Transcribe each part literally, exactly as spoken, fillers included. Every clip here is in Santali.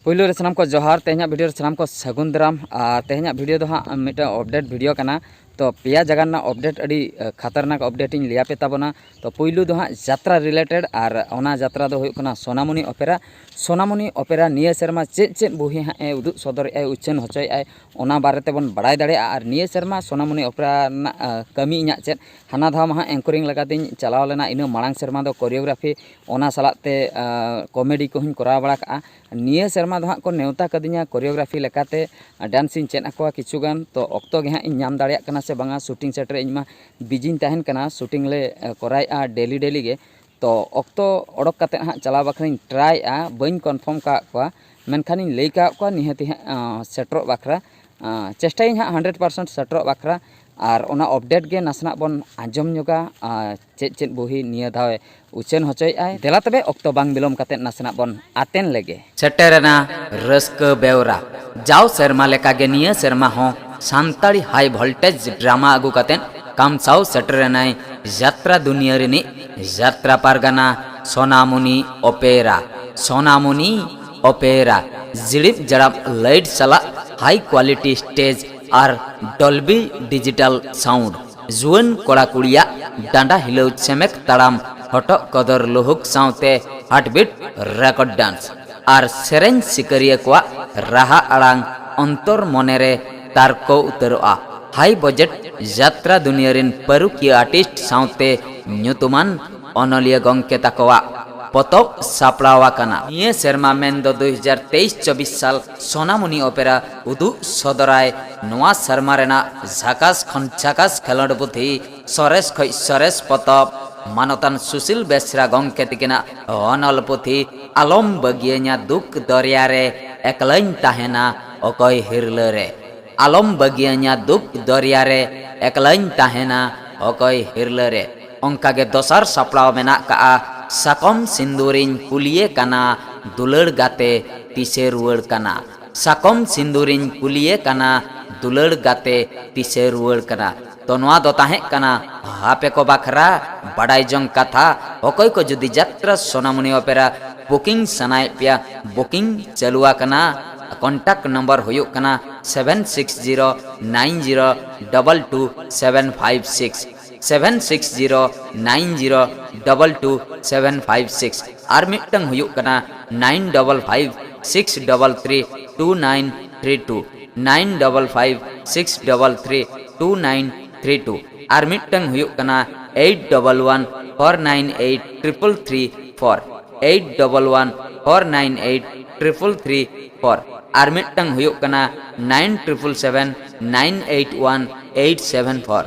ᱯᱩᱭᱞᱩ ᱨᱮ ᱥᱟᱱᱟᱢ ᱠᱚ ᱡᱚᱦᱟᱨ, ᱛᱮᱦᱮᱧᱟᱜ ᱵᱷᱤᱰᱤᱭᱳ ᱨᱮ ᱥᱟᱱᱟᱢ ᱠᱚ ᱥᱟᱹᱜᱩᱱ ᱫᱟᱨᱟᱢ᱾ ᱟᱨ ᱛᱮᱦᱮᱧᱟᱜ ᱵᱷᱤᱰᱤᱭᱳ ᱫᱚ ᱦᱟᱸᱜ ᱢᱤᱫᱴᱟᱝ ᱟᱯᱰᱮᱴ ᱵᱷᱤᱰᱤᱭᱳ ᱠᱟᱱᱟ᱾ ᱛᱚ ᱯᱮᱭᱟ ᱡᱟᱭᱜᱟ ᱨᱮᱱᱟᱜ ᱟᱯᱰᱮᱴ, ᱟᱹᱰᱤ ᱠᱷᱟᱛᱟᱨᱱᱟᱠ ᱟᱯᱰᱮᱴ ᱤᱧ ᱞᱟᱹᱭᱟᱯᱮ ᱛᱟᱵᱚᱱᱟ᱾ ᱛᱚ ᱯᱩᱭᱞᱩ ᱫᱚ ᱦᱟᱸᱜ ᱡᱟᱛᱨᱟ ᱨᱤᱞᱮᱴᱮᱰ, ᱟᱨ ᱚᱱᱟ ᱡᱟᱛᱨᱟ ᱫᱚ ᱦᱩᱭᱩᱜ ᱠᱟᱱᱟ ᱥᱳᱱᱟᱢᱩᱱᱤ ᱚᱯᱮᱨᱟ᱾ ᱥᱳᱱᱟᱢᱩᱱᱤ ᱚᱯᱮᱨᱟ ᱱᱤᱭᱟᱹ ᱥᱮᱨᱢᱟ ᱪᱮᱫ ᱪᱮᱫ ᱵᱩᱦᱤ ᱦᱟᱸᱜ ᱮ ᱩᱫᱩᱜ ᱥᱚᱫᱚᱨᱮᱜᱼᱟᱭ, ᱩᱪᱷᱟᱹᱱ ᱦᱚᱪᱚᱭᱮᱜᱼᱟᱭ, ᱚᱱᱟ ᱵᱟᱨᱮ ᱛᱮᱵᱚᱱ ᱵᱟᱲᱟᱭ ᱫᱟᱲᱮᱭᱟᱜᱼᱟ᱾ ᱟᱨ ᱱᱤᱭᱟᱹ ᱥᱮᱨᱢᱟ ᱥᱳᱱᱟᱢᱩᱱᱤ ᱚᱯᱮᱨᱟ ᱨᱮᱱᱟᱜ ᱠᱟᱹᱢᱤ ᱤᱧᱟᱹᱜ ᱪᱮᱫ, ᱦᱟᱱᱟ ᱫᱷᱟᱣ ᱢᱟ ᱦᱟᱸᱜ ᱮᱝᱠᱚᱨᱤᱝ ᱞᱮᱠᱟᱛᱤᱧ ᱪᱟᱞᱟᱣ ᱞᱮᱱᱟ, ᱤᱱᱟᱹ ᱢᱟᱲᱟᱝ ᱥᱮᱨᱢᱟ ᱫᱚ ᱠᱳᱨᱤᱭᱳᱜᱨᱟᱯᱷᱤ, ᱚᱱᱟ ᱥᱟᱞᱟᱜ ᱛᱮ ᱠᱚᱢᱮᱰᱤ ᱠᱚᱦᱚᱸᱧ ᱠᱚᱨᱟᱣ ᱵᱟᱲᱟ ᱠᱟᱜᱼᱟ᱾ ᱱᱤᱭᱟᱹ ᱥᱮᱨᱢᱟ ᱫᱚ ᱦᱟᱸᱜ ᱠᱚ ᱱᱮᱣᱛᱟ ᱠᱟᱹᱫᱤᱧᱟ ᱠᱳᱨᱤᱭᱳᱜᱨᱟᱯᱷᱤ ᱞᱮᱠᱟᱛᱮ, ᱰᱟᱱᱥ ᱤᱧ ᱪᱮᱫ ᱟᱠᱚᱣᱟ ᱠᱤᱪᱷᱩ ᱜᱟᱱ᱾ ᱛᱚ ᱚᱠᱛᱚ ᱜᱮ ᱦᱟᱸᱜ ᱤᱧ ᱧᱟᱢ ᱫᱟᱲᱮᱭᱟᱜ ᱠᱟᱱᱟ ᱥᱮ ᱵᱟᱝᱟ, ᱥᱩᱴᱤᱝ ᱥᱮᱴ ᱨᱮ ᱤᱧ ᱢᱟ ᱵᱤᱡᱤᱧ ᱛᱟᱦᱮᱱ ᱠᱟᱱᱟ, ᱥᱩᱴᱤᱝ ᱞᱮ ᱠᱚᱨᱟᱣᱮᱫᱼᱟ ᱰᱮᱞᱤ ᱰᱮᱞᱤ ᱜᱮ᱾ ᱛᱚ ᱚᱠᱛᱚ ᱚᱰᱚᱠ ᱠᱟᱛᱮᱫ ᱦᱟᱸᱜ ᱪᱟᱞᱟᱣ ᱵᱟᱠᱷᱨᱟᱧ ᱴᱨᱟᱭᱮᱫᱼᱟ, ᱵᱟᱹᱧ ᱠᱚᱱᱯᱷᱟᱨᱢ ᱠᱟᱜ ᱠᱚᱣᱟ, ᱢᱮᱱᱠᱷᱟᱱᱤᱧ ᱞᱟᱹᱭ ᱠᱟᱜ ᱠᱚᱣᱟ ᱱᱤᱦᱟᱹᱛᱤ ᱦᱟᱸᱜ ᱥᱮᱴᱮᱨᱚᱜ ᱵᱟᱠᱷᱨᱟ᱾ ᱪᱮᱥᱴᱟᱭᱟᱹᱧ ᱦᱟᱸᱜ ᱦᱟᱱᱰᱨᱮᱰ ᱯᱟᱨᱥᱮᱱᱴ ᱥᱮᱴᱮᱨᱚᱜ ᱵᱟᱠᱷᱨᱟ᱾ ᱟᱨ ᱚᱱᱟ ᱟᱯᱰᱮᱴ ᱜᱮ ᱱᱟᱥᱮᱱᱟᱜ ᱵᱚᱱ ᱟᱸᱡᱚᱢ ᱧᱚᱜᱟ, ᱪᱮᱫ ᱪᱮᱫ ᱵᱩᱦᱤ ᱱᱤᱭᱟᱹ ᱫᱷᱟᱣ ᱮ ᱩᱪᱷᱟᱹᱱ ᱦᱚᱪᱚᱭᱮᱫᱼᱟᱭ᱾ ᱫᱮᱞᱟ ᱛᱚᱵᱮ ᱚᱠᱛᱚ ᱵᱟᱝ ᱵᱤᱞᱚᱢ ᱠᱟᱛᱮᱫ ᱱᱟᱥᱮᱱᱟᱜ ᱵᱚᱱ ᱟᱛᱮᱱ ᱞᱮᱜᱮ᱾ ᱥᱮᱴᱮᱨᱮᱱᱟ ᱨᱟᱹᱥᱠᱟᱹ ᱵᱮᱣᱨᱟ᱾ ᱡᱟᱣ ᱥᱮᱨᱢᱟ ᱞᱮᱠᱟᱜᱮ ᱱᱤᱭᱟᱹ ᱥᱮᱨᱢᱟ ᱦᱚᱸ ᱥᱟᱱᱛᱟᱲᱤ ᱦᱟᱭ ᱵᱷᱳᱞᱴᱮᱡᱽ ᱰᱨᱟᱢᱟ ᱟᱹᱜᱩ ᱠᱟᱛᱮᱫ ᱠᱟᱢᱥᱟᱣ ᱥᱮᱴᱮᱨᱮᱱᱟᱭ ᱡᱟᱛᱨᱟ ᱫᱩᱱᱤᱭᱟᱹ ᱨᱤᱱᱤᱡ ᱡᱟᱛᱨᱟ ᱯᱟᱨᱜᱟᱱᱟ ᱥᱳᱱᱟᱢᱩᱱᱤ ᱚᱯᱮᱨᱟ᱾ ᱥᱳᱱᱟᱢᱩᱱᱤ ᱚᱯᱮᱨᱟ ᱡᱤᱲᱤᱯ ᱡᱟᱲᱟᱯ ᱞᱟᱭᱤᱴ ᱥᱟᱞᱟᱜ ᱦᱟᱭ ᱠᱣᱟᱞᱤᱴᱤ ᱥᱴᱮᱡᱽ ᱟᱨ ᱰᱚᱞᱵᱤ ᱰᱤᱡᱤᱴᱟᱞ ᱥᱟᱣᱩᱱᱰ᱾ ᱡᱩᱣᱟᱹᱱ ᱠᱚᱲᱟ ᱠᱩᱲᱤᱭᱟᱜ ᱰᱟᱸᱰᱟ ᱦᱤᱞᱟᱹᱣ ᱪᱮᱢᱮᱠ ᱛᱟᱲᱟᱢ, ᱦᱚᱴᱚᱜ ᱠᱚᱫᱚᱨ ᱞᱩᱦᱩᱠ ᱥᱟᱶᱛᱮ ᱦᱟᱨᱴᱵᱤᱴ ᱨᱮᱠᱚᱨᱰ ᱰᱟᱱᱥ᱾ ᱟᱨ ᱥᱮᱨᱮᱧ ᱥᱤᱠᱟᱹᱨᱤᱭᱟᱹ ᱠᱚᱣᱟᱜ ᱨᱟᱦᱟ ᱟᱲᱟᱝ ᱚᱱᱛᱚᱨ ᱢᱚᱱᱮᱨᱮ ᱛᱟᱨᱠᱚ ᱩᱛᱟᱹᱨᱚᱜᱼᱟ᱾ ᱦᱟᱭ ᱵᱚᱡᱮᱴ ᱡᱟᱛᱨᱟ ᱫᱩᱱᱤᱭᱟᱹ ᱨᱤᱱ ᱯᱟᱹᱨᱩᱠᱷᱤᱭᱟᱹ ᱟᱨᱴᱤᱥᱴ ᱥᱟᱶᱛᱮ ᱧᱩᱛᱩᱢᱟᱱ ᱚᱱᱚᱞᱤᱭᱟᱹ ᱜᱚᱢᱠᱮ ᱛᱟᱠᱚᱣᱟᱜ ᱯᱚᱛᱚᱵ ᱥᱟᱯᱲᱟᱣ ᱟᱠᱟᱱᱟ᱾ ᱱᱤᱭᱟᱹ ᱥᱮᱨᱢᱟ ᱢᱮᱱᱫᱚ ᱫᱩᱭ ᱦᱟᱡᱟᱨ ᱛᱮᱭᱤᱥ ᱪᱚᱵᱵᱤᱥ ᱥᱟᱞ ᱥᱳᱱᱟᱢᱩᱱᱤ ᱚᱯᱮᱨᱟ ᱩᱫᱩᱜ ᱥᱚᱫᱚᱨᱟᱭ ᱱᱚᱣᱟ ᱥᱮᱨᱢᱟ ᱨᱮᱱᱟᱜ ᱡᱷᱟᱠᱟᱥ ᱠᱷᱚᱱ ᱡᱷᱟᱠᱟᱥ ᱠᱷᱮᱞᱳᱸᱰ ᱯᱩᱛᱷᱤ, ᱥᱚᱨᱮᱥ ᱠᱷᱚᱱ ᱥᱚᱨᱮᱥ ᱯᱚᱛᱚᱵ, ᱢᱟᱱᱚᱛᱟᱱ ᱥᱩᱥᱤᱞ ᱵᱮᱥᱨᱟ ᱜᱚᱢᱠᱮ ᱛᱤᱠᱤᱱᱟᱜ ᱚᱱᱚᱞ ᱯᱩᱛᱷᱤ ᱟᱞᱚᱢ ᱵᱟᱹᱜᱤᱭᱟᱹᱧᱟ ᱫᱩᱠ ᱫᱚᱨᱭᱟ ᱨᱮ, ᱮᱠᱞᱟᱧ ᱛᱟᱦᱮᱱᱟ ᱚᱠᱚᱭ ᱦᱤᱨᱞᱟᱹ ᱨᱮ᱾ ᱟᱞᱚᱢ ᱵᱟᱹᱜᱤᱭᱟᱹᱧᱟ ᱫᱩᱠ ᱫᱚᱨᱭᱟ ᱨᱮ, ᱮᱠᱞᱟᱧ ᱛᱟᱦᱮᱱᱟ ᱚᱠᱚᱭ ᱦᱤᱨᱞᱟᱹ ᱨᱮ᱾ ᱚᱱᱠᱟᱜᱮ ᱫᱚᱥᱟᱨ ᱥᱟᱯᱲᱟᱣ ᱢᱮᱱᱟᱜ ᱠᱟᱜᱼᱟ ᱥᱟᱠᱚᱢ ᱥᱤᱸᱫᱩᱨᱤᱧ ᱠᱩᱞᱤᱭᱮ ᱠᱟᱱᱟ, ᱫᱩᱞᱟᱹᱲ ᱜᱟᱛᱮ ᱛᱤᱥᱮ ᱨᱩᱣᱟᱹᱲ ᱠᱟᱱᱟ᱾ ᱥᱟᱠᱚᱢ ᱥᱤᱸᱫᱩᱨᱤᱧ ᱠᱩᱞᱤᱭᱮ ᱠᱟᱱᱟ, ᱫᱩᱞᱟᱹᱲ ᱜᱟᱛᱮ ᱛᱤᱥᱮ ᱨᱩᱣᱟᱹᱲ ᱠᱟᱱᱟ᱾ ᱛᱚ ᱱᱚᱣᱟ ᱫᱚ ᱛᱟᱦᱮᱸ ᱠᱟᱱᱟ ᱟᱯᱮ ᱠᱚ ᱵᱟᱠᱷᱨᱟ ᱵᱟᱰᱟᱭ ᱡᱚᱝ ᱠᱟᱛᱷᱟ᱾ ᱚᱠᱚᱭ ᱠᱚ ᱡᱩᱫᱤ ᱡᱟᱛᱨᱟ ᱥᱳᱱᱟᱢᱩᱱᱤ ᱚᱯᱮᱨᱟ ᱵᱩᱠᱤᱝ ᱥᱟᱱᱟᱭᱮᱫ ᱯᱮᱭᱟ, ᱵᱩᱠᱤᱝ ᱪᱟᱹᱞᱩ ᱟᱠᱟᱱᱟ᱾ ᱠᱚᱱᱴᱟᱠᱴ ᱱᱚᱢᱵᱚᱨ ᱦᱩᱭᱩᱜ ᱠᱟᱱᱟ seven six zero nine zero double two seven five six, seven six zero nine zero double two seven five six᱾ ᱟᱨ ᱢᱤᱫᱴᱟᱝ ᱦᱩᱭᱩᱜ ᱠᱟᱱᱟ nine double five six double three two nine three two, nine double five six double three two nine three two᱾ ᱟᱨ ᱢᱤᱫᱴᱟᱝ ᱦᱩᱭᱩᱜ ᱠᱟᱱᱟ eight double one four nine eight triple three four, eight double one four nine eight triple three four᱾ ᱟᱨ ᱢᱤᱫᱴᱟᱝ ᱦᱩᱭᱩᱜ ᱠᱟᱱᱟ nine triple seven nine eight one eight seven four,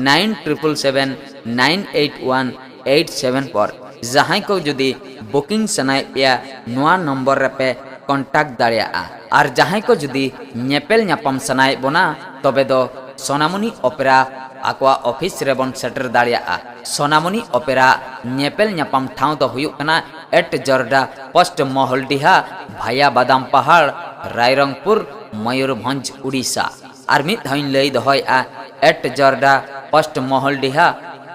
nine triple seven nine eight one eight seven four᱾ ᱡᱟᱦᱟᱸᱭ ᱠᱚ ᱡᱩᱫᱤ ᱵᱩᱠᱤᱝ ᱥᱟᱱᱟᱭᱮᱫ ᱯᱮᱭᱟ, ᱱᱚᱣᱟ ᱱᱚᱢᱵᱚᱨ ᱨᱮᱯᱮ ᱠᱚᱱᱴᱟᱠᱴ ᱫᱟᱲᱮᱭᱟᱜᱼᱟ᱾ ᱟᱨ ᱡᱟᱦᱟᱸᱭ ᱠᱚ ᱡᱩᱫᱤ ᱧᱮᱯᱮᱞ ᱧᱟᱯᱟᱢ ᱥᱟᱱᱟᱭᱮᱫ ᱵᱚᱱᱟ, ᱛᱚᱵᱮ ᱫᱚ ᱥᱳᱱᱟᱢᱩᱱᱤ ᱚᱯᱮᱨᱟ ᱟᱠᱚᱣᱟᱜ ᱚᱯᱷᱤᱥ ᱨᱮᱵᱚᱱ ᱥᱮᱴᱮᱨ ᱫᱟᱲᱮᱭᱟᱜᱼᱟ᱾ ᱥᱳᱱᱟᱢᱩᱱᱤ ᱚᱯᱮᱨᱟ ᱧᱮᱯᱮᱞ ᱧᱟᱯᱟᱢ ᱴᱷᱟᱶ ᱫᱚ ᱦᱩᱭᱩᱜ ᱠᱟᱱᱟ ᱮᱴ ᱡᱚᱨᱰᱟ ᱯᱳᱥᱴ ᱢᱚᱦᱚᱞᱰᱤᱦᱟ ᱵᱷᱟᱭᱟ ᱵᱟᱫᱟᱢ ᱯᱟᱦᱟᱲ, ᱨᱟᱭᱨᱚᱝᱯᱩᱨ, ᱢᱚᱭᱩᱨᱵᱷᱚᱸᱡᱽ, ᱩᱲᱤᱥᱥᱟ᱾ ᱟᱨ ᱢᱤᱫ ᱫᱷᱟᱣ ᱤᱧ ᱞᱟᱹᱭ ᱫᱚᱦᱚᱭᱮᱫᱼᱟ, ᱮᱴ ᱡᱚᱨᱰᱟ ᱯᱳᱥᱴ ᱢᱚᱦᱚᱞᱰᱤᱦᱟ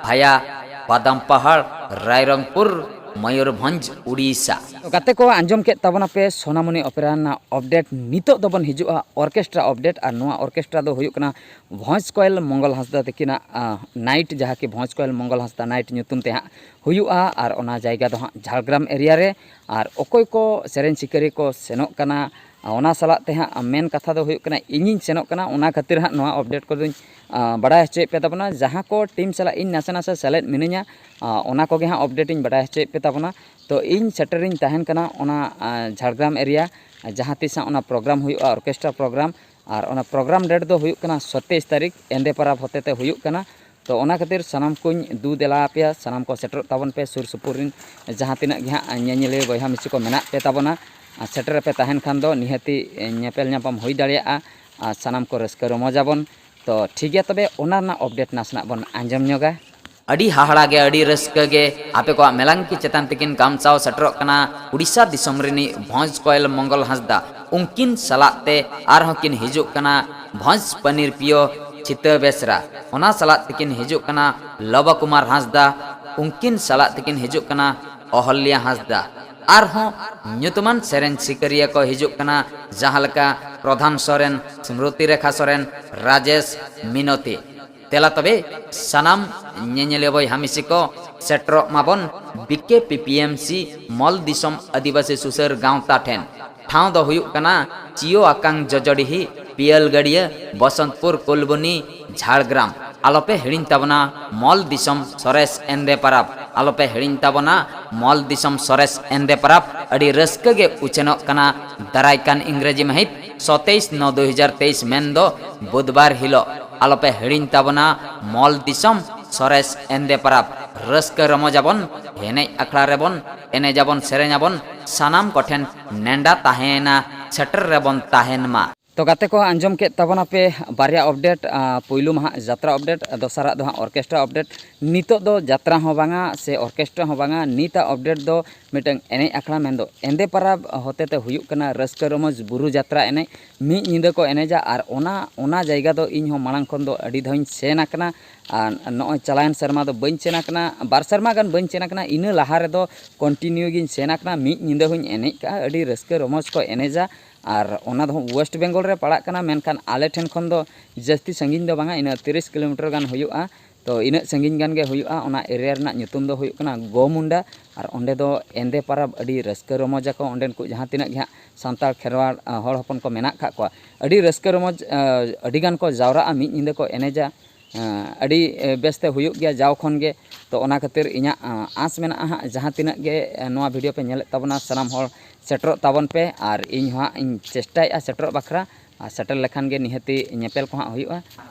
ᱵᱷᱟᱭᱟ ᱵᱟᱫᱟᱢ ᱯᱟᱦᱟᱲ, ᱨᱟᱭᱨᱚᱝᱯᱩᱨ, ᱢᱚᱭᱩᱨᱵᱷᱚᱸᱡᱽ, ᱩᱲᱤᱥᱥᱟ᱾ ᱛᱚ ᱜᱟᱛᱮ ᱠᱚ, ᱟᱸᱡᱚᱢ ᱠᱮᱫ ᱛᱟᱵᱚᱱᱟᱯᱮ ᱥᱳᱱᱟᱢᱩᱱᱤ ᱚᱯᱮᱨᱟ ᱨᱮᱱᱟᱜ ᱟᱯᱰᱮᱴ᱾ ᱱᱤᱛᱚᱜ ᱫᱚᱵᱚᱱ ᱦᱤᱡᱩᱜᱼᱟ ᱚᱨᱠᱮᱥᱴᱨᱟ ᱟᱯᱰᱮᱴ᱾ ᱟᱨ ᱱᱚᱣᱟ ᱚᱨᱠᱮᱥᱴᱨᱟ ᱫᱚ ᱦᱩᱭᱩᱜ ᱠᱟᱱᱟ ᱵᱷᱚᱸᱡᱽ ᱠᱚᱭᱮᱞ ᱢᱚᱝᱜᱚᱞ ᱦᱟᱸᱥᱫᱟ ᱛᱟᱹᱠᱤᱱᱟᱜ, ᱟ, ᱱᱟᱭᱤᱴ, ᱡᱟᱦᱟᱸ ᱠᱤ ᱵᱷᱚᱸᱡᱽ ᱠᱚᱭᱮᱞ ᱢᱚᱝᱜᱚᱞ ᱦᱟᱸᱥᱫᱟ ᱱᱟᱭᱤᱴ ᱧᱩᱛᱩᱢ ᱛᱮ ᱦᱟᱸᱜ ᱦᱩᱭᱩᱜᱼᱟ᱾ ᱟᱨ ᱚᱱᱟ ᱡᱟᱭᱜᱟ ᱫᱚ ᱦᱟᱸᱜ ᱡᱷᱟᱲᱜᱨᱟᱢ ᱮᱨᱤᱭᱟ ᱨᱮ᱾ ᱟᱨ ᱚᱠᱚᱭ ᱠᱚ ᱥᱮᱨᱮᱧ ᱥᱤᱠᱟᱹᱨᱤᱭᱟᱹ ᱠᱚ ᱥᱮᱱᱚᱜ ᱠᱟᱱᱟ, ᱟ, ᱚᱱᱟ ᱥᱟᱞᱟᱜ ᱛᱮ ᱦᱟᱸᱜ ᱢᱮᱱ ᱠᱟᱛᱷᱟ ᱫᱚ ᱦᱩᱭᱩᱜ ᱠᱟᱱᱟ, ᱤᱧᱤᱧ ᱥᱮᱱᱚᱜ ᱠᱟᱱᱟ, ᱚᱱᱟ ᱠᱷᱟᱹᱛᱤᱨ ᱦᱟᱸᱜ ᱱᱚᱣᱟ ᱟᱯᱰᱮᱴ ᱠᱚᱫᱚᱧ, ᱟ, ᱵᱟᱲᱟᱭ ᱦᱚᱪᱚᱭᱮᱫ ᱯᱮ ᱛᱟᱵᱚᱱᱟ᱾ ᱡᱟᱦᱟᱸ ᱠᱚ ᱴᱤᱢ ᱥᱟᱞᱟᱜ ᱤᱧ ᱱᱟᱥᱮ ᱱᱟᱥᱮ ᱥᱮᱞᱮᱫ ᱢᱤᱱᱟᱹᱧᱟ, ᱟ, ᱚᱱᱟ ᱠᱚᱜᱮ ᱦᱟᱸᱜ ᱟᱯᱰᱮᱴ ᱤᱧ ᱵᱟᱲᱟᱭ ᱦᱚᱪᱚᱭᱮᱫ ᱯᱮ ᱛᱟᱵᱚᱱᱟ᱾ ᱛᱚ ᱤᱧ ᱥᱮᱴᱮᱨᱤᱧ ᱛᱟᱦᱮᱱ ᱠᱟᱱᱟ ᱚᱱᱟ, ᱟ, ᱡᱷᱟᱲᱜᱨᱟᱢ ᱮᱨᱤᱭᱟ, ᱡᱟᱦᱟᱸ ᱛᱤᱥ ᱦᱟᱸᱜ ᱚᱱᱟ ᱯᱨᱳᱜᱨᱟᱢ ᱦᱩᱭᱩᱜᱼᱟ, ᱚᱨᱠᱮᱥᱴᱨᱟ ᱯᱨᱳᱜᱨᱟᱢ᱾ ᱟᱨ ᱚᱱᱟ ᱯᱨᱳᱜᱨᱟᱢ ᱰᱮᱴ ᱫᱚ ᱦᱩᱭᱩᱜ ᱠᱟᱱᱟ ᱥᱟᱛᱟᱥ ᱛᱟᱹᱨᱤᱠᱷ, ᱮᱸᱫᱮ ᱯᱟᱨᱟᱵᱽ ᱦᱚᱛᱮᱛᱮ ᱦᱩᱭᱩᱜ ᱠᱟᱱᱟ᱾ ᱛᱚ ᱚᱱᱟ ᱠᱷᱟᱹᱛᱤᱨ ᱥᱟᱱᱟᱢ ᱠᱚᱧ ᱫᱩ ᱫᱮᱞᱟ ᱟᱯᱮᱭᱟ, ᱥᱟᱱᱟᱢ ᱠᱚ ᱥᱮᱴᱮᱨᱚᱜ ᱛᱟᱵᱚᱱ ᱯᱮ, ᱥᱩᱨ ᱥᱩᱯᱩᱨ ᱨᱮᱱ ᱡᱟᱦᱟᱸ ᱛᱤᱱᱟᱹᱜ ᱜᱮ ᱦᱟᱸᱜ ᱧᱮᱧᱮᱞᱤᱭᱟᱹ ᱵᱚᱭᱦᱟ ᱢᱤᱥᱤ ᱠᱚ ᱢᱮᱱᱟᱜ ᱯᱮ ᱛᱟᱵᱚᱱᱟ᱾ ᱟᱨ ᱥᱮᱴᱮᱨ ᱯᱮ ᱛᱟᱦᱮᱱ ᱠᱷᱟᱱ ᱫᱚ ᱱᱤᱦᱟᱹᱛᱤ ᱧᱮᱯᱮᱞ ᱧᱟᱯᱟᱢ ᱦᱩᱭ ᱫᱟᱲᱮᱭᱟᱜᱼᱟ᱾ ᱟᱨ ᱥᱟᱱᱟᱢ ᱠᱚ ᱨᱟᱹᱥᱠᱟᱹ ᱨᱚᱢᱚᱡᱽ ᱟᱵᱚᱱ᱾ ᱛᱚ ᱴᱷᱤᱠ ᱜᱮᱭᱟ, ᱛᱚᱵᱮ ᱚᱱᱟ ᱨᱮᱱᱟᱜ ᱟᱯᱰᱮᱴ ᱱᱟᱥᱮᱱᱟᱜ ᱵᱚᱱ ᱟᱸᱡᱚᱢ ᱧᱚᱜᱟ᱾ ᱟᱹᱰᱤ ᱦᱟᱦᱟᱲᱟ ᱜᱮ, ᱟᱹᱰᱤ ᱨᱟᱹᱥᱠᱟᱹ ᱜᱮ, ᱟᱯᱮ ᱠᱚᱣᱟᱜ ᱢᱮᱞᱟᱝᱠᱤ ᱪᱮᱛᱟᱱ ᱛᱮᱠᱤᱱ ᱜᱟᱢ ᱥᱟᱶ ᱥᱮᱴᱮᱨᱚᱜ ᱠᱟᱱᱟ ᱩᱲᱤᱥᱥᱟ ᱫᱤᱥᱚᱢ ᱨᱤᱱᱤᱡ ᱵᱷᱚᱸᱡᱽ ᱠᱚᱭᱮᱞ ᱢᱚᱝᱜᱚᱞ ᱦᱟᱸᱥᱫᱟ᱾ ᱩᱱᱠᱤᱱ ᱥᱟᱞᱟᱜ ᱛᱮ ᱟᱨᱦᱚᱸ ᱠᱤᱱ ᱦᱤᱡᱩᱜ ᱠᱟᱱᱟ ᱵᱷᱚᱸᱡᱽ ᱯᱟᱱᱤᱨ ᱯᱤᱭᱳ ᱪᱷᱤᱛᱟᱹ ᱵᱮᱥᱨᱟ᱾ ᱚᱱᱟ ᱥᱟᱞᱟᱜ ᱛᱮᱠᱤᱱ ᱦᱤᱡᱩᱜ ᱠᱟᱱᱟ ᱞᱚᱵᱚ ᱠᱩᱢᱟᱨ ᱦᱟᱸᱥᱫᱟ᱾ ᱩᱱᱠᱤᱱ ᱥᱟᱞᱟᱜ ᱛᱮᱠᱤᱱ ᱦᱤᱡᱩᱜ ᱠᱟᱱᱟ ᱚᱦᱚᱞᱭᱟ ᱦᱟᱸᱥᱫᱟ᱾ ᱟᱨᱦᱚᱸ ᱧᱩᱛᱩᱢᱟᱱ ᱥᱮᱨᱮᱧ ᱥᱤᱠᱟᱹᱨᱤᱭᱟᱹ ᱠᱚ ᱦᱤᱡᱩᱜ ᱠᱟᱱᱟ, ᱡᱟᱦᱟᱸ ᱞᱮᱠᱟ ᱯᱨᱚᱫᱷᱟᱱ ᱥᱚᱨᱮᱱ, ᱥᱢᱨᱩᱛᱤ ᱨᱮᱠᱷᱟ ᱥᱚᱨᱮᱱ, ᱨᱟᱡᱮᱥ, ᱢᱤᱱᱚᱛᱤ᱾ ᱛᱮᱞᱟ ᱛᱚᱵᱮ ᱥᱟᱱᱟᱢ ᱧᱮᱧᱮᱞᱤᱭᱟᱹ ᱵᱚᱭᱦᱟ ᱢᱤᱥᱤ ᱠᱚ, ᱥᱮᱴᱮᱨᱚᱜ ᱢᱟᱵᱚᱱ ᱵᱤᱠᱮ ᱯᱤᱯᱤᱮᱢᱥᱤ ᱢᱚᱞ ᱫᱤᱥᱚᱢ ᱟᱹᱫᱤᱵᱟᱹᱥᱤ ᱥᱩᱥᱟᱹᱨ ᱜᱟᱶᱛᱟ ᱴᱷᱮᱱ᱾ ᱴᱷᱟᱶ ᱫᱚ ᱦᱩᱭᱩᱜ ᱠᱟᱱᱟ ᱪᱤᱭᱳ ᱟᱠᱟᱝ ᱡᱚᱡᱚᱰᱤᱦᱤ, ᱯᱤᱭᱟᱹᱞ ᱜᱟᱹᱰᱭᱟᱹ, ᱵᱚᱥᱚᱱᱛᱯᱩᱨ ᱠᱩᱞᱵᱩᱱᱤ, ᱡᱷᱟᱲᱜᱨᱟᱢ᱾ ᱟᱞᱚᱯᱮ ᱦᱤᱲᱤᱧ ᱛᱟᱵᱚᱱᱟ ᱢᱚᱞ ᱫᱤᱥᱚᱢ ᱥᱚᱨᱮᱥ ᱮᱱᱫᱮ ᱯᱟᱨᱟᱵᱽ᱾ ᱟᱞᱚᱯᱮ ᱦᱤᱲᱤᱧ ᱛᱟᱵᱚᱱᱟ ᱢᱚᱞ ᱫᱤᱥᱚᱢ ᱥᱚᱨᱮᱥ ᱮᱱᱫᱮ ᱯᱟᱨᱟᱵᱽ ᱟᱹᱰᱤ ᱨᱟᱹᱥᱠᱟᱹ ᱜᱮ ᱩᱪᱷᱟᱹᱱᱚᱜ ᱠᱟᱱᱟ ᱫᱟᱨᱟᱭ ᱠᱟᱱ ᱤᱝᱨᱮᱡᱤ ᱢᱟᱹᱦᱤᱛ ᱥᱚᱛᱮᱭᱤᱥ ᱱᱚ ᱫᱩ ᱦᱟᱡᱟᱨ ᱛᱮᱭᱤᱥ, ᱢᱮᱱᱫᱚ ᱵᱩᱫᱷᱵᱟᱨ ᱦᱤᱞᱳᱜ᱾ ᱟᱞᱚᱯᱮ ᱦᱤᱲᱤᱧ ᱛᱟᱵᱚᱱᱟ ᱢᱚᱞ ᱫᱤᱥᱚᱢ ᱥᱚᱨᱮᱥ ᱮᱱᱫᱮ ᱯᱟᱨᱟᱵᱽ᱾ ᱨᱟᱹᱥᱠᱟᱹ ᱨᱚᱢᱚᱡᱟᱵᱚᱱ, ᱮᱱᱮᱡ ᱟᱠᱷᱲᱟ ᱨᱮᱵᱚᱱ ᱮᱱᱮᱡᱟᱵᱚᱱ, ᱥᱮᱨᱮᱧᱟᱵᱚᱱ, ᱥᱟᱱᱟᱢ ᱠᱚᱴᱷᱮᱱ ᱱᱮᱰᱟ ᱛᱟᱦᱮᱸᱭᱮᱱᱟ, ᱥᱮᱴᱮᱨ ᱨᱮᱵᱚᱱ ᱛᱟᱦᱮᱱ ᱢᱟ᱾ ᱛᱚ ᱜᱟᱛᱮ ᱠᱚ, ᱟᱸᱡᱚᱢ ᱠᱮᱫ ᱛᱟᱵᱚᱱᱟᱯᱮ ᱵᱟᱨᱭᱟ ᱟᱯᱰᱮᱴ, ᱟ, ᱯᱩᱭᱞᱩ ᱢᱟᱦᱟ ᱡᱟᱛᱨᱟ ᱟᱯᱰᱮᱴ, ᱫᱚᱥᱟᱨᱟᱜ ᱫᱚ ᱦᱟᱸᱜ ᱚᱨᱠᱮᱥᱴᱨᱟ ᱟᱯᱰᱮᱴ᱾ ᱱᱤᱛᱚᱜ ᱫᱚ ᱡᱟᱛᱨᱟ ᱦᱚᱸ ᱵᱟᱝᱟ ᱥᱮ ᱚᱨᱠᱮᱥᱴᱨᱟ ᱦᱚᱸ ᱵᱟᱝᱟ, ᱱᱤᱛᱟᱜ ᱟᱯᱰᱮᱴ ᱫᱚ ᱢᱤᱫᱴᱟᱝ ᱮᱱᱮᱡ ᱟᱠᱷᱲᱟ, ᱢᱮᱱᱫᱚ ᱮᱸᱫᱮ ᱯᱟᱨᱟᱵᱽ ᱦᱚᱛᱮᱛᱮ ᱦᱩᱭᱩᱜ ᱠᱟᱱᱟ ᱨᱟᱹᱥᱠᱟᱹ ᱨᱚᱢᱚᱡᱽ ᱵᱩᱨᱩ ᱡᱟᱛᱨᱟ ᱮᱱᱮᱡ᱾ ᱢᱤᱫ ᱧᱤᱫᱟᱹ ᱠᱚ ᱮᱱᱮᱡᱟ, ᱟᱨ ᱚᱱᱟ, ᱚᱱᱟ ᱡᱟᱭᱜᱟ ᱫᱚ ᱤᱧ ᱦᱚᱸ ᱢᱟᱲᱟᱝ ᱠᱷᱚᱱ ᱫᱚ ᱟᱹᱰᱤ ᱫᱷᱟᱣ ᱤᱧ ᱥᱮᱱ ᱟᱠᱟᱱᱟ᱾ ᱟᱨ ᱱᱚᱜᱼᱚᱭ ᱪᱟᱞᱟᱣᱮᱱ ᱥᱮᱨᱢᱟ ᱫᱚ ᱵᱟᱹᱧ ᱥᱮᱱ ᱟᱠᱟᱱᱟ, ᱵᱟᱨ ᱥᱮᱨᱢᱟ ᱜᱟᱱ ᱵᱟᱹᱧ ᱥᱮᱱ ᱟᱠᱟᱱᱟ, ᱤᱱᱟᱹ ᱞᱟᱦᱟ ᱨᱮᱫᱚ ᱠᱚᱱᱴᱤᱱᱤᱭᱩ ᱜᱤᱧ ᱥᱮᱱ ᱟᱠᱟᱱᱟ, ᱢᱤᱫ ᱧᱤᱫᱟᱹ ᱦᱚᱸᱧ ᱮᱱᱮᱡ ᱠᱟᱜᱼᱟ, ᱟᱹᱰᱤ ᱨᱟᱹᱥᱠᱟᱹ ᱨᱚᱢᱚᱡᱽ ᱠᱚ ᱮᱱᱮᱡᱟ᱾ ᱟᱨ ᱚᱱᱟ ᱫᱚ ᱦᱟᱸᱜ ᱳᱭᱮᱥᱴ ᱵᱮᱝᱜᱚᱞ ᱨᱮ ᱯᱟᱲᱟᱜ ᱠᱟᱱᱟ, ᱢᱮᱱᱠᱷᱟᱱ ᱟᱞᱮ ᱴᱷᱮᱱ ᱠᱷᱚᱱ ᱫᱚ ᱡᱟᱹᱥᱛᱤ ᱥᱟᱺᱜᱤᱧ ᱫᱚ ᱵᱟᱝᱟ, ᱤᱱᱟᱹ ᱛᱤᱨᱤᱥ ᱠᱤᱞᱳᱢᱤᱴᱟᱨ ᱜᱟᱱ ᱦᱩᱭᱩᱜᱼᱟ᱾ ᱛᱚ ᱤᱱᱟᱹᱜ ᱥᱟᱺᱜᱤᱧ ᱜᱟᱱ ᱜᱮ ᱦᱩᱭᱩᱜᱼᱟ᱾ ᱚᱱᱟ ᱮᱨᱤᱭᱟ ᱨᱮᱱᱟᱜ ᱧᱩᱛᱩᱢ ᱫᱚ ᱦᱩᱭᱩᱜ ᱠᱟᱱᱟ ᱜᱳᱢᱩᱱᱰᱟ᱾ ᱟᱨ ᱚᱸᱰᱮ ᱫᱚ ᱮᱸᱫᱮ ᱯᱟᱨᱟᱵᱽ ᱟᱹᱰᱤ ᱨᱟᱹᱥᱠᱟᱹ ᱨᱚᱢᱚᱡᱽ ᱟᱠᱚ᱾ ᱚᱸᱰᱮᱱ ᱠᱚ ᱡᱟᱦᱟᱸ ᱛᱤᱱᱟᱹᱜ ᱜᱮ ᱦᱟᱸᱜ ᱥᱟᱱᱛᱟᱲ ᱠᱷᱮᱨᱣᱟᱲ, ᱟ, ᱦᱚᱲ ᱦᱚᱯᱚᱱ ᱠᱚ ᱢᱮᱱᱟᱜ ᱟᱠᱟᱫ ᱠᱚᱣᱟ, ᱟᱹᱰᱤ ᱨᱟᱹᱥᱠᱟᱹ ᱨᱚᱢᱚᱡᱽ, ᱟ, ᱟᱹᱰᱤ ᱜᱟᱱ ᱠᱚ ᱡᱟᱣᱨᱟᱜᱼᱟ, ᱢᱤᱫ ᱧᱤᱫᱟᱹ ᱠᱚ ᱮᱱᱮᱡᱟ᱾ ᱟ, ᱟᱹᱰᱤ, ᱮ, ᱵᱮᱥᱛᱮ ᱦᱩᱭᱩᱜ ᱜᱮᱭᱟ ᱡᱟᱣ ᱠᱷᱚᱱ ᱜᱮ᱾ ᱛᱚ ᱚᱱᱟ ᱠᱷᱟᱹᱛᱤᱨ ᱤᱧᱟᱹᱜ, ᱟ, ᱟᱸᱥ ᱢᱮᱱᱟᱜᱼᱟ ᱦᱟᱸᱜ, ᱡᱟᱦᱟᱸ ᱛᱤᱱᱟᱹᱜ ᱜᱮ, ᱮ, ᱱᱚᱣᱟ ᱵᱷᱤᱰᱤᱭᱳ ᱯᱮ ᱧᱮᱞᱮᱫ ᱛᱟᱵᱚᱱᱟ, ᱥᱟᱱᱟᱢ ᱦᱚᱲ ᱥᱮᱴᱮᱨᱚᱜ ᱛᱟᱵᱚᱱ ᱯᱮ᱾ ᱟᱨ ᱤᱧ ᱦᱚᱸ ᱦᱟᱸᱜ ᱤᱧ ᱪᱮᱥᱴᱟᱭᱮᱫᱼᱟ ᱥᱮᱴᱮᱨᱚᱜ ᱵᱟᱠᱷᱨᱟ᱾ ᱟᱨ ᱥᱮᱴᱮᱨ ᱞᱮᱠᱷᱟᱱ ᱜᱮ ᱱᱤᱦᱟᱹᱛᱤ ᱧᱮᱯᱮᱞ ᱠᱚ ᱦᱟᱸᱜ ᱦᱩᱭᱩᱜᱼᱟ᱾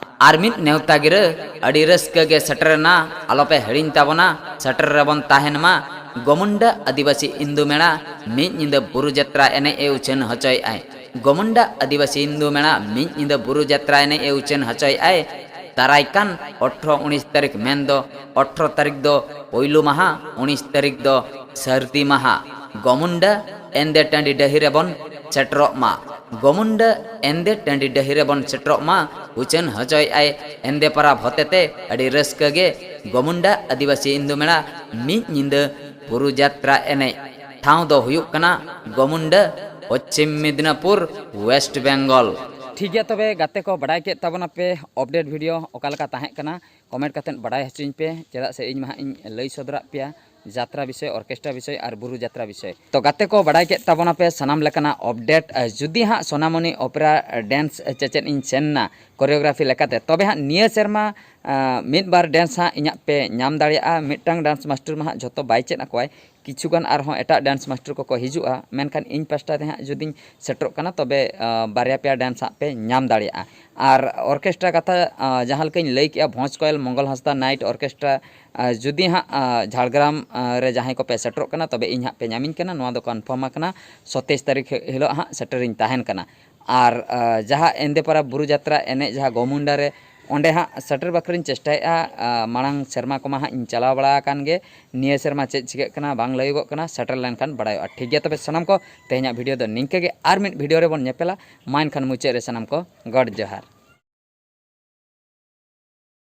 ᱟᱨ ᱢᱤᱫ ᱱᱮᱣᱛᱟ ᱜᱤᱨᱟᱹ ᱟᱹᱰᱤ ᱨᱟᱹᱥᱠᱟᱹ ᱜᱮ ᱥᱮᱴᱮᱨᱮᱱᱟ, ᱟᱞᱚᱯᱮ ᱦᱤᱲᱤᱧ ᱛᱟᱵᱚᱱᱟ, ᱥᱮᱴᱮᱨ ᱨᱮᱵᱚᱱ ᱛᱟᱦᱮᱱ ᱢᱟ᱾ ᱜᱚᱢᱩᱱᱰᱟ ᱟᱹᱫᱤᱵᱟᱹᱥᱤ ᱤᱱᱫᱩ ᱢᱮᱲᱟ ᱢᱤᱫ ᱧᱤᱫᱟᱹ ᱵᱩᱨᱩ ᱡᱟᱛᱨᱟ ᱮᱱᱮᱡ ᱮ ᱩᱪᱷᱟᱹᱱ ᱦᱚᱪᱚᱭᱮᱫᱼᱟᱭ᱾ ᱜᱚᱢᱩᱱᱰᱟ ᱟᱹᱫᱤᱵᱟᱹᱥᱤ ᱤᱱᱫᱩ ᱢᱮᱲᱟ ᱢᱤᱫ ᱧᱤᱫᱟᱹ ᱵᱩᱨᱩ ᱡᱟᱛᱨᱟ ᱮᱱᱮᱡ ᱮ ᱩᱪᱷᱟᱹᱱ ᱦᱚᱪᱚᱭᱮᱫᱼᱟᱭ᱾ ᱫᱟᱨᱟᱭ ᱠᱟᱱ ᱟᱴᱷᱨᱚ ᱩᱱᱤᱥ ᱛᱟᱹᱨᱤᱠᱷ, ᱢᱮᱱᱫᱚ ᱟᱴᱷᱨᱚ ᱛᱟᱹᱨᱤᱠᱷ ᱫᱚ ᱯᱳᱭᱞᱳ ᱢᱟᱦᱟ, ᱩᱱᱤᱥ ᱛᱟᱹᱨᱤᱠᱷ ᱫᱚ ᱥᱟᱹᱨᱫᱤ ᱢᱟᱦᱟ᱾ ᱜᱚᱢᱩᱱᱰᱟ ᱮᱱᱫᱮ ᱴᱟᱺᱰᱤ ᱰᱟᱹᱦᱤ ᱨᱮᱵᱚᱱ ᱥᱮᱴᱮᱨᱚᱜ ᱢᱟ᱾ ᱜᱚᱢᱩᱱᱰᱟ ᱮᱱᱫᱮ ᱴᱟᱺᱰᱤ ᱰᱟᱹᱦᱤ ᱨᱮᱵᱚᱱ ᱥᱮᱴᱮᱨᱚᱜ ᱢᱟ᱾ ᱩᱪᱷᱟᱹᱱ ᱦᱚᱪᱚᱭᱮᱫᱼᱟᱭ ᱮᱱᱫᱮ ᱯᱟᱨᱟᱵᱽ ᱦᱚᱛᱮᱛᱮ ᱟᱹᱰᱤ ᱨᱟᱹᱥᱠᱟᱹ ᱜᱮ ᱜᱚᱢᱩᱱᱰᱟ ᱟᱹᱫᱤᱵᱟᱹᱥᱤ ᱤᱱᱫᱩ ᱢᱮᱲᱟ ᱢᱤᱫ ᱧᱤᱫᱟᱹ ᱵᱩᱨᱩ ᱡᱟᱛᱨᱟ ᱮᱱᱮᱡ᱾ ᱴᱷᱟᱶ ᱫᱚ ᱦᱩᱭᱩᱜ ᱠᱟᱱᱟ ᱜᱚᱢᱩᱱᱰᱟᱹ, ᱯᱚᱪᱷᱤᱢ ᱢᱮᱫᱽᱱᱟᱯᱩᱨ, ᱳᱭᱮᱥᱴ ᱵᱮᱝᱜᱚᱞ᱾ ᱴᱷᱤᱠ ᱜᱮᱭᱟ, ᱛᱚᱵᱮ ᱜᱟᱛᱮ ᱠᱚ, ᱵᱟᱰᱟᱭ ᱠᱮᱫ ᱛᱟᱵᱚᱱᱟᱯᱮ ᱟᱯᱰᱮᱴ ᱵᱷᱤᱰᱤᱭᱳ ᱚᱠᱟ ᱞᱮᱠᱟ ᱛᱟᱦᱮᱸ ᱠᱟᱱᱟ, ᱠᱚᱢᱮᱱᱴ ᱠᱟᱛᱮᱫ ᱵᱟᱰᱟᱭ ᱦᱚᱪᱚᱧ ᱯᱮ᱾ ᱪᱮᱫᱟᱜ ᱥᱮ ᱤᱧ ᱢᱟ ᱦᱟᱸᱜ ᱤᱧ ᱞᱟᱹᱭ ᱥᱚᱫᱚᱨᱟᱜ ᱯᱮᱭᱟ ᱡᱟᱛᱨᱟ ᱵᱤᱥᱚᱭ, ᱚᱨᱠᱮᱥᱴᱨᱟ ᱵᱤᱥᱚᱭ ᱟᱨ ᱵᱩᱨᱩ ᱡᱟᱛᱨᱟ ᱵᱤᱥᱚᱭ᱾ ᱛᱚ ᱜᱟᱛᱮ ᱠᱚ, ᱵᱟᱰᱟᱭ ᱠᱮᱫ ᱛᱟᱵᱚᱱᱟᱯᱮ ᱥᱟᱱᱟᱢ ᱞᱮᱠᱟᱱᱟᱜ ᱟᱯᱰᱮᱴ᱾ ᱟᱨ ᱡᱩᱫᱤ ᱦᱟᱸᱜ ᱥᱳᱱᱟᱢᱚᱱᱤ ᱚᱯᱮᱨᱟ ᱰᱮᱱᱥ ᱪᱮᱪᱮᱫ ᱤᱧ ᱥᱮᱱ ᱮᱱᱟ ᱠᱳᱨᱤᱭᱳᱜᱨᱟᱯᱷᱤ ᱞᱮᱠᱟᱛᱮ, ᱛᱚᱵᱮ ᱦᱟᱸᱜ ᱱᱤᱭᱟᱹ ᱥᱮᱨᱢᱟ ᱟᱸ, ᱢᱤᱫ ᱵᱟᱨ ᱰᱮᱱᱥ ᱦᱟᱸᱜ ᱤᱧᱟᱹᱜ ᱯᱮ ᱧᱟᱢ ᱫᱟᱲᱮᱭᱟᱜᱼᱟ᱾ ᱢᱤᱫᱴᱟᱝ ᱰᱮᱱᱥ ᱢᱟᱥᱴᱟᱨ ᱢᱟ ᱦᱟᱸᱜ ᱡᱷᱚᱛᱚ ᱵᱟᱭ ᱪᱮᱫ ᱟᱠᱚᱣᱟᱭ, ᱠᱤᱪᱷᱩ ᱜᱟᱱ ᱟᱨᱦᱚᱸ ᱮᱴᱟᱜ ᱰᱮᱱᱥ ᱢᱟᱥᱴᱟᱨ ᱠᱚᱠᱚ ᱦᱤᱡᱩᱜᱼᱟ, ᱢᱮᱱᱠᱷᱟᱱ ᱤᱧ ᱯᱟᱥᱴᱟ ᱛᱮ ᱦᱟᱸᱜ ᱡᱩᱫᱤᱧ ᱥᱮᱴᱮᱨᱚᱜ ᱠᱟᱱᱟ, ᱛᱚᱵᱮ ᱟᱸ, ᱵᱟᱨᱭᱟ ᱯᱮᱭᱟ ᱰᱮᱱᱥ ᱦᱟᱸᱜ ᱯᱮ ᱧᱟᱢ ᱫᱟᱲᱮᱭᱟᱜᱼᱟ᱾ ᱟᱨ ᱚᱨᱠᱮᱥᱴᱨᱟ ᱠᱟᱛᱷᱟ ᱟᱸ, ᱡᱟᱦᱟᱸ ᱞᱮᱠᱟᱧ ᱞᱟᱹᱭ ᱠᱮᱜᱼᱟ, ᱵᱷᱚᱸᱡᱽ ᱠᱚᱭᱮᱞ, ᱢᱚᱝᱜᱚᱞ ᱦᱟᱸᱥᱫᱟ ᱱᱟᱭᱤᱴ ᱚᱨᱠᱮᱥᱴᱨᱟ, ᱟᱸ, ᱡᱩᱫᱤ ᱦᱟᱸᱜ ᱟᱸ, ᱡᱷᱟᱲᱜᱨᱟᱢ ᱟᱸ, ᱨᱮ ᱡᱟᱦᱟᱸᱭ ᱠᱚᱯᱮ ᱥᱮᱴᱮᱨᱚᱜ ᱠᱟᱱᱟ, ᱛᱚᱵᱮ ᱤᱧ ᱦᱟᱸᱜ ᱯᱮ ᱧᱟᱢᱤᱧ ᱠᱟᱱᱟ, ᱱᱚᱣᱟ ᱫᱚ ᱠᱚᱱᱯᱷᱟᱨᱢ ᱟᱠᱟᱱᱟ᱾ ᱥᱚᱛᱮᱭᱤᱥ ᱛᱟᱹᱨᱤᱠᱷ ᱦᱤᱞᱳᱜ ᱦᱟᱸᱜ ᱥᱮᱴᱮᱨᱤᱧ ᱛᱟᱦᱮᱱ ᱠᱟᱱᱟ᱾ ᱟᱨ ᱟᱸ, ᱡᱟᱦᱟᱸ ᱮᱸᱫᱮᱯᱟᱨᱟ ᱵᱩᱨᱩ ᱡᱟᱛᱨᱟ ᱮᱱᱮᱡ ᱡᱟᱦᱟᱸ ᱜᱚᱢᱩᱱᱰᱟ ᱨᱮ, ᱚᱸᱰᱮ ᱦᱟᱸᱜ ᱥᱮᱴᱮᱨ ᱵᱟᱠᱷᱨᱟᱧ ᱪᱮᱥᱴᱟᱭᱮᱫᱼᱟ᱾ ᱟᱸ, ᱢᱟᱲᱟᱝ ᱥᱮᱨᱢᱟ ᱠᱚᱢᱟ ᱦᱟᱸᱜ ᱤᱧ ᱪᱟᱞᱟᱣ ᱵᱟᱲᱟ ᱟᱠᱟᱱ ᱜᱮ, ᱱᱤᱭᱟᱹ ᱥᱮᱨᱢᱟ ᱪᱮᱫ ᱪᱤᱠᱟᱹᱜ ᱠᱟᱱᱟ ᱵᱟᱝ ᱞᱟᱹᱭᱚᱜᱚᱜ ᱠᱟᱱᱟ, ᱥᱮᱴᱮᱨ ᱞᱮᱱᱠᱷᱟᱱ ᱵᱟᱲᱟᱭᱚᱜᱼᱟ᱾ ᱴᱷᱤᱠ ᱜᱮᱭᱟ, ᱛᱚᱵᱮ ᱥᱟᱱᱟᱢ ᱠᱚ, ᱛᱮᱦᱮᱧᱟᱜ ᱵᱷᱤᱰᱤᱭᱳ ᱫᱚ ᱱᱤᱝᱠᱟᱹ ᱜᱮ, ᱟᱨ ᱢᱤᱫ ᱵᱷᱤᱰᱤᱭᱳ ᱨᱮᱵᱚᱱ ᱧᱮᱯᱮᱞᱟ᱾ ᱢᱟ ᱮᱱᱠᱷᱟᱱ ᱢᱩᱪᱟᱹᱫ ᱨᱮ ᱥᱟᱱᱟᱢ ᱠᱚ ᱜᱚᱰ ᱡᱚᱦᱟᱨ᱾